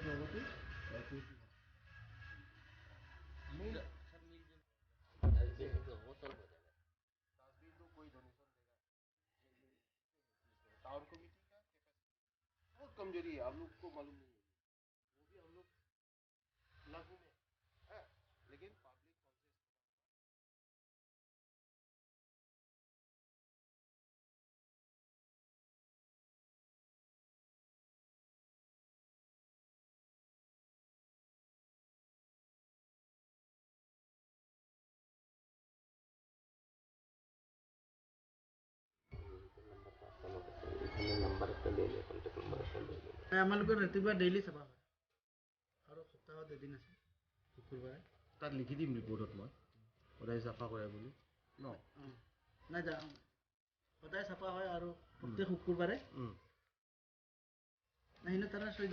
Town committee का बहुत कमजोरी है, आप लोग को मालूम नहीं है, वो भी हम लोग लागू में है, लेकिन पब्लिक আমালোকৰ ৰাতিপুৱা ডেইলি চাফা হয় আৰু সপ্তাহত এদিন আছে শুকুৰবাৰে। তাত লিখি দিম ৰিপৰ্টত মই সদায় চাফা কৰে বুলি ন? নাই, সদায় চাফা হয় আৰু প্ৰত্যেক শুকুৰবাৰে। নাই, তারা শহীদ।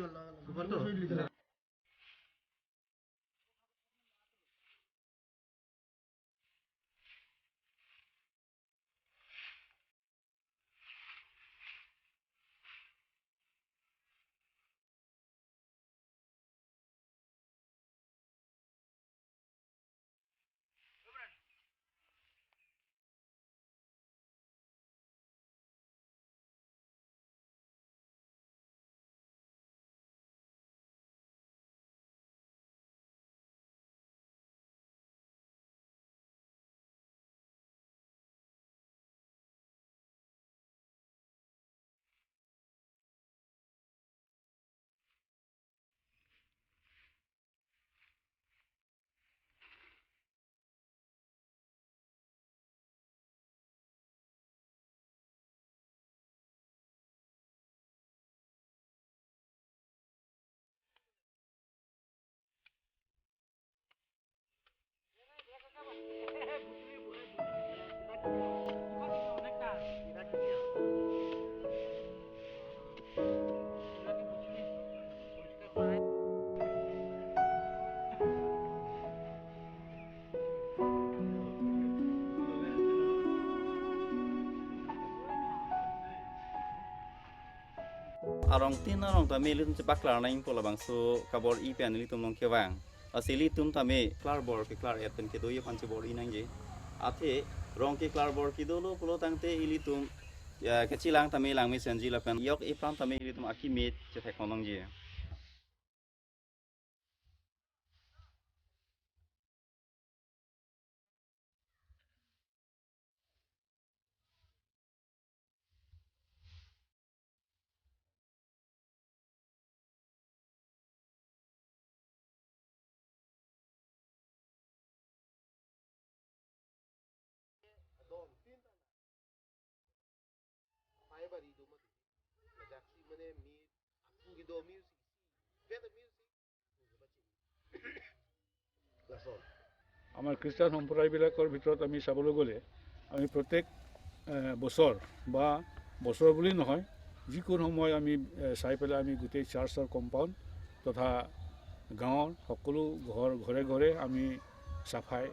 Arong tin arong tame litum che baklar na impola bang so kabor i pen litum nong kewang asili tum tame klar bor ke klar et pen ke do ye panche bor inang je athe rong ke klar bor ki do lo pulo tangte ilitum ke chilang tame lang me senji la pen yok e pram tame ilitum aki met che thek nong je. আমাৰ খ্ৰীষ্টান সম্প্ৰদায়বিলাকৰ ভিতৰত আমি চাবলৈ গ'লে আমি প্ৰত্যেক বছৰ বা বছৰ বুলি নহয়, যিকোনো সময় আমি চাই পেলাই আমি গোটেই চাৰ্চৰ কম্পাউণ্ড তথা গাঁৱৰ সকলো ঘৰ ঘৰে ঘৰে আমি চাফাই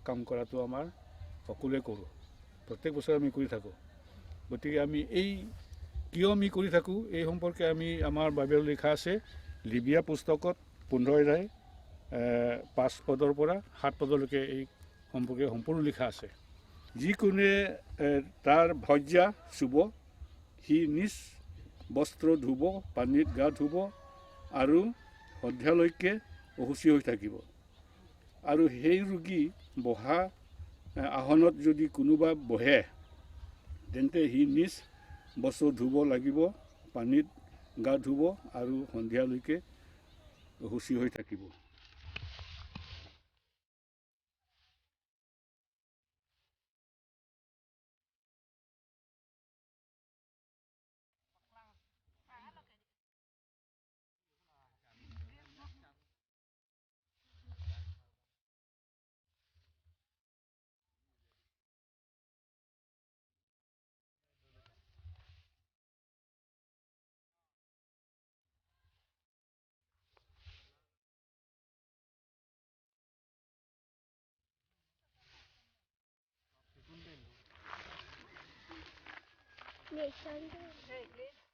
কাম কৰাটো আমাৰ সকলোৱে কৰোঁ, প্ৰত্যেক বছৰে আমি কৰি থাকোঁ। গতিকে আমি এই কিয় আমি কৰি থাকোঁ এই সম্পৰ্কে আমি আমাৰ বাইবেল লিখা আছে লিবিয়া পুস্তকত 15 অধ্যায় 5 পদৰ পৰা 7 পদলৈকে এই সম্পৰ্কে সম্পূৰ্ণ লিখা আছে। যিকোনে তাৰ শয্যা চুব, সি নিজ বস্ত্ৰ ধুব, পানীত গা ধুব আৰু সন্ধিয়ালৈকে অশুচি হৈ থাকিব। আৰু সেই ৰোগী বহা আসনত যদি কোনোবা বহে, তেন্তে সি নিজ বস্ত্ৰ ধুব লাগিব, পানীত গা ধুব আৰু সন্ধিয়ালৈকে অশুচি হৈ থাকিব। Hey,